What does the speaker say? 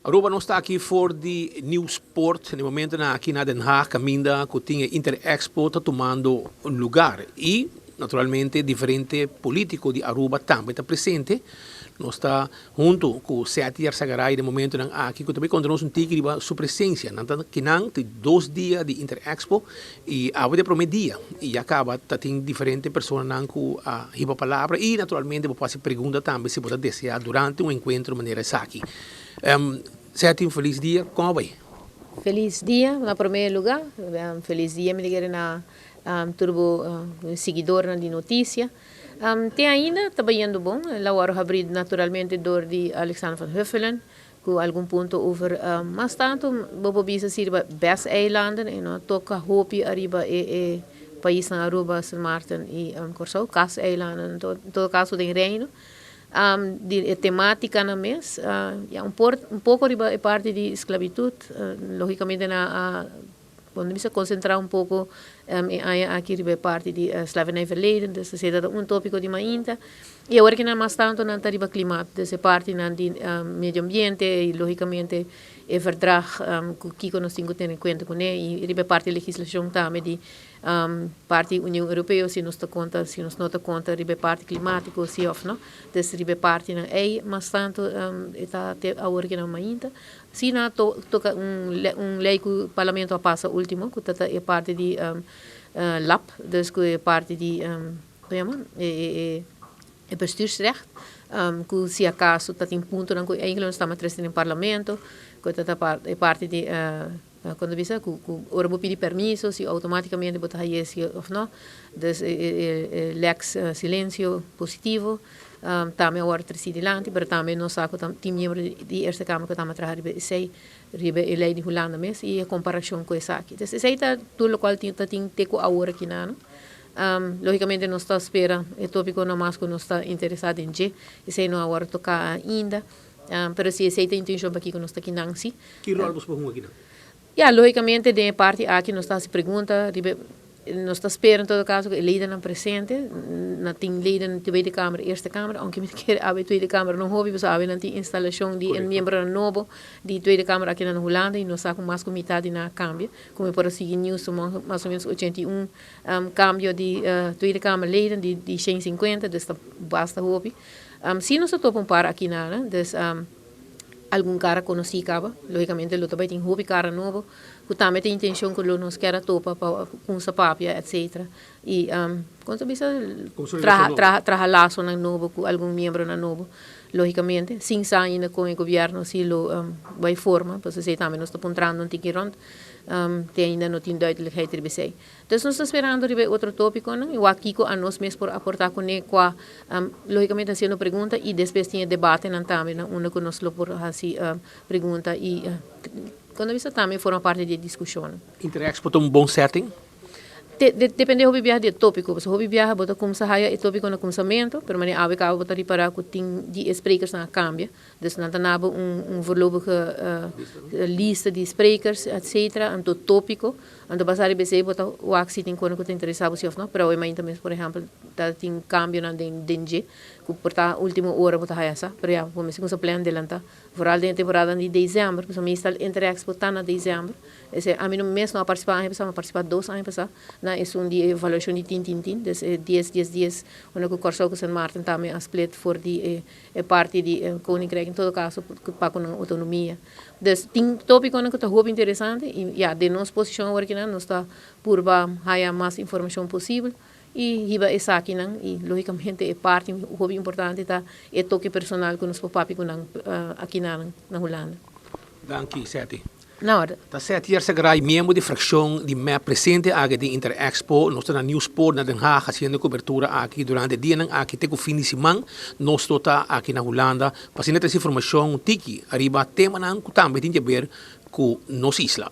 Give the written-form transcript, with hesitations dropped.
Aruba nos ta aki for di Nieuwspoort na e momentonan aki na Den Haag caminda cu tin e Interexpo ta tumando lugar y naturalmente diferente politico di Aruba tambe ta presente. Nos ta hunto cu Setty Yarzagaray den momentonan aki cu ta bay conta nos un tiki riba su presencia. Nan ta kinan tin dos dia di Interexpo y awe ta e prome dia y ya caba ta tin diferente personanan cu a hiba palabra y naturalmente bo por haci pregunta tambe si bo ta desea durante un encuentro manera esaki. Sea tin felis dia, kon a bai? Felis dia na prome luga, felis dia mi ta kere na tur bo siguidornan di noticia. Te ainda ta bayendo bon, el a wòrdu habrí naturalmente dor di Alexander van Huffelen ku algun punto over mas tantu bo por bisa si riba bes eilanden e no a toka hopi ariba e e paisnan Aruba, Sint Maarten i Kòrsou, kas eilanden en todo kaso den Reino. Di e temáticanan mes, ya un por un poco riba e parti di esclavitud, lógicamente nan a bon ta bisa concentra un poco e aña aki riba e parti di slavernij verleden, dus esei ta un tópico di mainta, y awor ki nan mas tanto nan ta riba klimaat, dus e partinan di medio ambiente y lógicamente e verdrag cu kico nos tin cu tene cuenta cune y riba e parti legislacion tambe di Parti Union Europeo si nos ta konta, si nos no ta konta riba e parti klimátiko si òf no. Dus riba e partinan ei mas tantu e ta te awor ku nan mainta. Si nan a toka un un lei ku parlamento a pasa último ku ta ta e parti di lap, dus ku e parti di ku yama e e bestuursrecht ku si akaso ta tin puntonan ku eigelik nos ta trese den parlamento ku ta ta e parti di Cuando bisa cu cu ora bo pidi permiso si automaticamente bo ta haye si of no. Dus e lex silencio positivo tambe a worde treci dilanti pero tambe nos sa cu tin miembro di Eerste Kamer cu tamba traha riba esey riba e ley di Hulanda mes y e comparacion cu esaki. Dus esey ta tur locual ta tin te cu awor aki nan. Logicamente nos ta spera e topico no mas cu nos ta interesa den dje esey no a worde toca ainda. Pero si esei ta intencion pakiko nos ta kinan si. Ki rol boso por hunga kinan? Ya, logicamente den e parti aki nos ta haci pregunta riba e, nos ta spera en todo caso cu e lidernan presente, na tin lidernan di Tweede Kamer, Eerste Kamer, aunke mi ta kere awe Tweede Kamer no hopi pasobra awe nan tin instalacion di e miembronan nobo di Tweede Kamer aki na Hulanda y nos sa cu mas cu mitad di nan a cambia. Cu mi por a sigui news ta mas o menos 81 cambio di Tweede Kamer leden di 150, dus ta basta hopi. Si nos ta topa un par aki na, dus algun kara konosí kaba, lógikamente lo ta bai tin hopi kara nobo ku tambe tin intenshon ku lo nos kier a topa pa kumsa papia etsetera. I kon ta bisa traha traha traha lasonan nobo ku algun miembronan nobo lógikamente sin sa ainda kon e gobièrnu si lo bai forma pasobra esei tambe nos ta puntrando un tiki rònt te ainda no tin duidelijkheid riba esei. Entonces nos ta sperando riba e otro tópikonan i wak kiko anos mes por aportá kuné kua, lógikamente hasiendo pregunta i despues tin e debatenan tambe na unda ku nos lo por hasi pregunta i kon ta bisa tambe forma parti di e diskushonnan. Interexpo ta un bon setting? Te depende hopi biaha di e tópiko, pasobra hopi biaha bo ta kumsa haya e tópiko na kumsamentu, pero manera awe kaba bo ta ripará ku tin di e sprekersnan a kambia. Dus nan ta naba un un voorlopige lista di sprekers etcetera, anto tópiko. Anto basá riba esei bo ta wak si tin kos ku ta interesá bo si òf no. Pero awe mainta mes por ehèmpel ta tin kambionan den den dje ku por ta último ora bo ta haya sa. Pero ya bo mester kuminsá plan delantá. Vooral den e temporada di desèmber pasobra meestal Interexpo ta na desèmber. Esei ami no mes no a partisipá aña pasá, mi a partisipá dos aña pasá na esun di e evaluashon di tin tin tin. Dus e dies dies dies unda ku Kòrsou ku Sint Maarten tambe a split for di e e parti di e Koninkrijk en todo kaso pa ku nan outonomia. Dus tin tópikonan ku ta hopi interesante i ya den nos posishon awor kinan nos ta purba haya mas informashon posibel i hiba esakinan i lógikamente e parti hopi importante ta e toke personal ku nos por papia ku nan akinan na Hulanda. Danki Setty. Na orde. Ta Setty Yarzagaray, miembro di frakshon di mep presente aki den Interexpo. Nos ta na Nieuwspoort na Den Haag hasiendo e kobertura aki durante e dianan aki te ku fin di siman. Nos lo ta aki na Hulanda pa asina trese informashon tiki ariba temanan ku tambe tin di aber ku nos isla.